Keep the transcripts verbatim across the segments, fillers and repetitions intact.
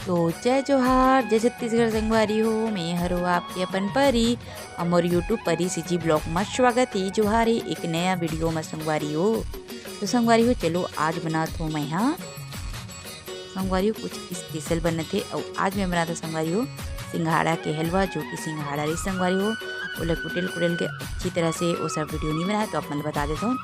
तो जय जोहार, जय छत्तीसगढ़ संगवारी हो, मैं हरो आपके अपन परी, अउ मोर YouTube परी CG vlog में स्वागत हे। जोहार हे एक नया video में संगवारी हो। तो संगवारी हो, चलो आज बनात हो मैं हा संगवारी हो कुछ special बनत हे, अउ आज मैं बनात हो संगवारी हो सिंघाड़ा के हलवा, जो कि सिंघाड़ा रही संगवारी हो, ओला कुटेल कुटेल के अच्छी तरह से वो सब video नहीं बनाए, तो आप मन ल बता देता हूँ।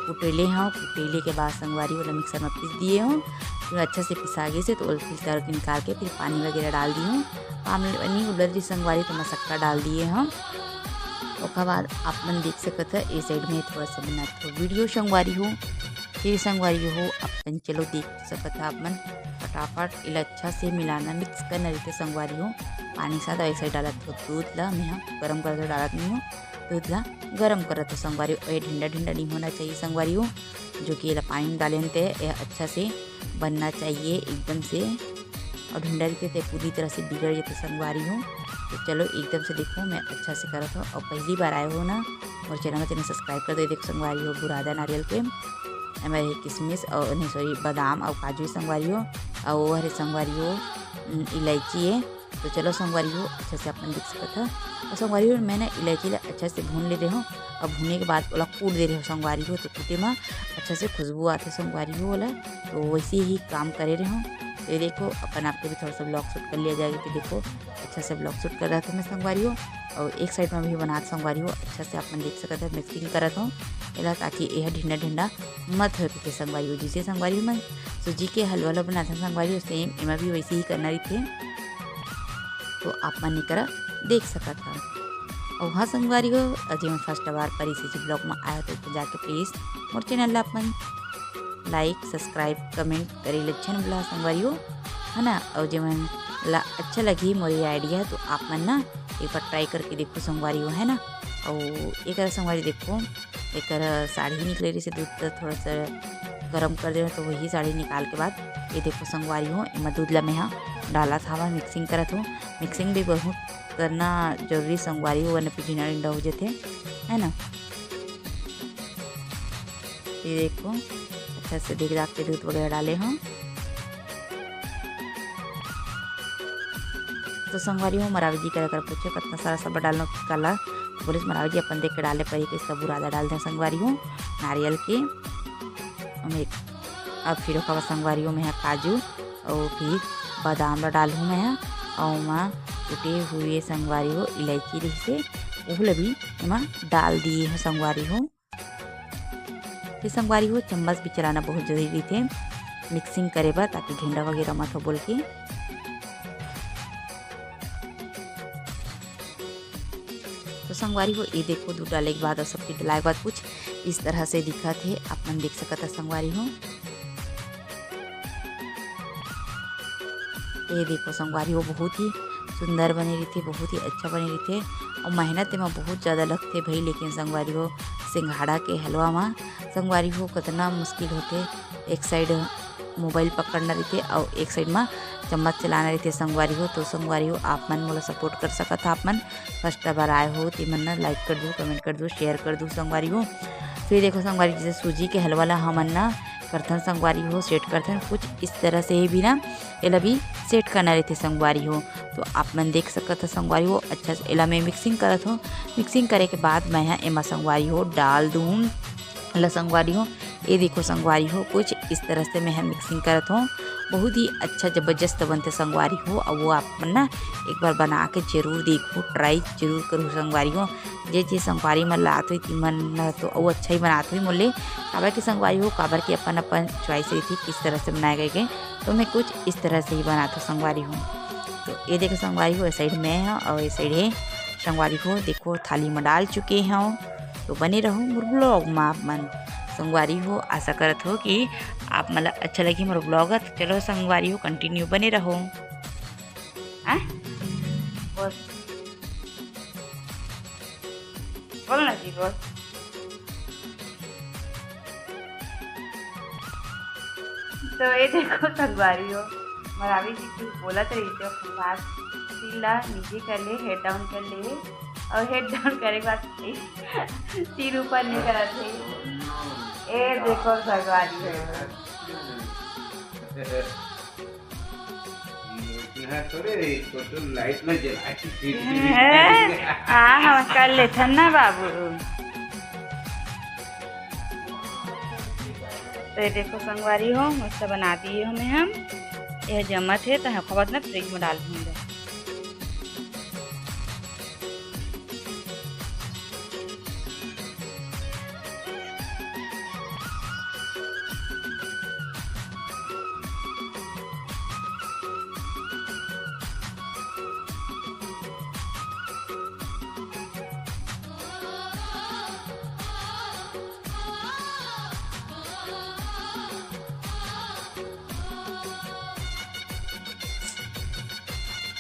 कुटेले हूँ, कुटेले के बाद संगवारी हो ओला mixer में पीस दिए हूँ, तो अच्छा से पिसा गए से, तो ओला filter के निकाल के फिर पानी वगैरह डाल दी हूँ। पानी उबलत रही संगवारी, तो मैं शक्कर डाल दिए हूँ। ओकर बाद आप मन देख सकत ह, ए side में थोड़ा सा बनात हो video संगवारी हो। फिर संगवारी हो, अपन चलो देख सकत ह आप मन, फटाफट इला अच्छा से मिलाना, mix करना रहिथे संगवारी हो। पानी के साथ एक side डालत हो दूध ला, मैं हा गरम करत हो, डालत नहीं हो, दूध ला गरम करत हो संगवारी हो। ये ढिंडा ढिंडा नहीं होना चाहिए संगवारी हो, जो कि एला पानी में डाले हन ते ये अच्छा से बनना चाहिए एकदम से। और ढिंडा रहिथे ते पूरी तरह से बिगड़ जाथे संगवारी हो। तो चलो एकदम से देखो, मैं अच्छा से करत हो, और पहली बार आए हो ना मोर channel में, तेने subscribe कर दो। ये देखो संगवारी हो, बुरादा नारियल के एमे रहे किशमिश और नहीं, sorry, बादाम और काजू संगवारी हो, और वो हरे संगवारी हो, उम, इलायची है। तो चलो संगवारी हो, अच्छा से अपन देख सकत ह। और संगवारी हो, मैंने इलायची ला अच्छा से भून ले रहे हो, और भूने के बाद ओला कूट दे रहे हो संगवारी हो, तो कूटे में अच्छा से खुशबू आथे संगवारी हो ओला। तो वैसे ही काम करे रहे हो। तो ये देखो, अपन आपके भी थोड़ा सा vlog shoot कर लिया जाएगा कि देखो, अच्छा से vlog shoot कर रहा था मैं संगवारी हो, और एक side में भी बनात संगवारी हो, अच्छा से आप मन देख सकत ह, mixing करत हो एला, ताकि यह ढिंडा ढिंडा मत हो रहिथे संगवारी हो। जिसे संगवारी हो मन सूजी के हलवा ला बनाथन संगवारी हो, same एमा भी वैसे ही करना रहिथे। तो आप मन एकरा देख सकत ह। और हाँ संगवारी हो, अउ जेमन first बार परी CG vlog में आए हो, तो जाके please मोर channel ला आप मन like, subscribe, comment करे ले झन भुला संगवारी हो, है ना। और जेमन ला अच्छा लगही मोर ये idea, तो आप मन ना एक बार try करके देखो संगवारी हो, है ना। और एक संगवारी देखो, एकर साड़ी निकले रहिसे, दूध त थोड़ा सा गरम कर देना, तो वही साड़ी निकाल के बाद ये देखो संगवारी हो, एमा दूध ला मैं हा डालत हावय, mixing करत हूँ। Mixing भी बहुत करना जरूरी संगवारी हो, वरना फिर ढींडा ढींडा हो जाथे, है ना। ये देखो, अच्छा से देख दाख के दूध वगैरह डाले हूँ। तो संगवारी हो, मरावी जी करा कर पूछे, "कतना सारा सब डालनो काला?" बोलिस, "मरावी जी, अपन देख के डाले परी के सब बुरादा डाल दे संगवारी हो, नारियल के।" हम एक, अब फिर ओखर बाद संगवारी हो, मैं हा काजू और फिर बादाम ला डालहूँ मैं हा, और ओमा कुटे हुए संगवारी हो इलायची रहिसे, ओहू ला भी एमा डाल दिए हो संगवारी हो। फिर संगवारी हो, चम्मच भी चलाना बहुत जरूरी रहिथे mixing करे बर, ताकि ढींडा वगैरह मत हो बोल के। तो संगवारी हो, ये देखो, दूध डाले के बाद और सब चीज डाले के बाद कुछ इस तरह से दिखत हे, आप मन देख सकत ह संगवारी हो। ये देखो संगवारी हो, बहुत ही सुंदर बने रहिथे, बहुत ही अच्छा बने रहिथे। और मेहनत एमा बहुत ज्यादा लगथे भाई, लेकिन संगवारी हो, सिंघाड़ा के हलवा मा संगवारी हो, कतना मुश्किल होथे। एक side mobile पकड़ना रहिथे और एक side मा चम्मच चलाना रहिथे संगवारी हो। तो संगवारी हो, आप मन मोला support कर सकत ह, आप मन first बार आए हो, ते मन ना like कर दो, comment कर दो, share कर दो संगवारी हो। फिर देखो संगवारी, जैसे सूजी के हलवा ला हमन ना करथन संगवारी हो, set करथन कुछ इस तरह से ही भी ना, एला भी set करना रहिथे संगवारी हो। तो आप मन देख सकत ह संगवारी हो, अच्छा से एला मैं mixing करत हो। Mixing करे के बाद मैं हा एमा संगवारी हो डाल दूँ ला संगवारी हो। ये देखो संगवारी हो, कुछ इस तरह से मैं हा mixing करत हो। बहुत ही अच्छा जबरदस्त बनथे संगवारी हो। अब वो आप मन ना एक बार बना के जरूर देखो, try जरूर करो संगवारी हो। जे जे संगवारी मन लात होई, तिमन तो अउ अच्छा ही बनात होई मोले, काबर के संगवारी हो, काबर के अपन अपन choice रहिथे किस तरह से बनाए गए के। तो मैं कुछ इस तरह से ही बनात हो संगवारी हो। तो ये देखो संगवारी हो, ये side मैं हा और ये side हे संगवारी हो। देखो थाली में डाल चुके हो, तो बने रहो मोर vlog में आप मन संगवारी हो। आशा करत हो कि आप मन ला अच्छा लगी मोर vlog। तो चलो संगवारी हो, continue बने रहो। हाँ? बोल। बोल ना जी, बोल। तो ये देखो संगवारी हो, मरावी जी कुछ बोलत रही थे, ओकर बाद सिर ला नीचे कर ले, head down कर ले, और head down करे के बाद सिर ऊपर नहीं करत है। ये देखो संगवारी हो। हाँ, थोड़े फोटो लाइट में जला के खींच दी। हैं? हाँ, हम कर लेथन ना बाबू। तो ये देखो संगवारी हो, मस्त बना दिए हमें हम। यह जमत है तो हम खबर ना फ्रिज में डाल दूंगा।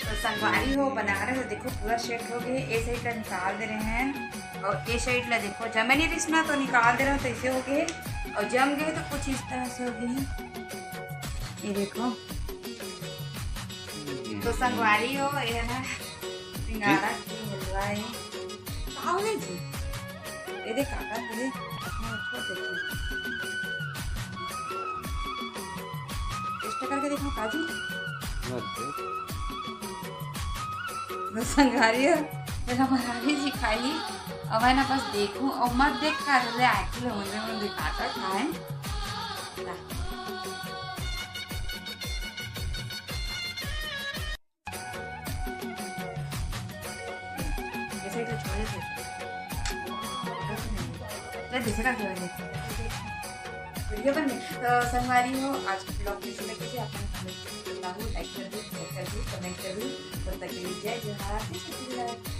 तो संगवारी हो, बना रहे हो, देखो पूरा सेट हो गए। ये साइड ला निकाल दे रहे हैं और ये साइड ला देखो जमे नहीं रिसना तो निकाल दे रहे हो, तो ऐसे हो गए। और जम गए तो कुछ इस तरह से हो गए। ये देखो, तो संगवारी हो, ये है ना सिंगाड़ा की हलवा है। का होले जी? ये देख काका, ये देखो, छोड़ देते हैं। टेस्ट करके देखो काजू। तो संगवारी हो, ये हमारा भी जी खाई। अब है ना बस देखूं और मत देख कर ले आके मुझे मुझे दिखाता खाए। जैसे इसे छोड़ देते। ले, दूसरा क्या है? वीडियो बन गई। तो संगवारी हो, आज के ब्लॉग कैसे लगे थे, आप कमेंट करके बताओ, लाइक कर दो, शेयर कर दो, कमेंट कर दो। तब तक के लिए जय जोहार, जय छत्तीसगढ़।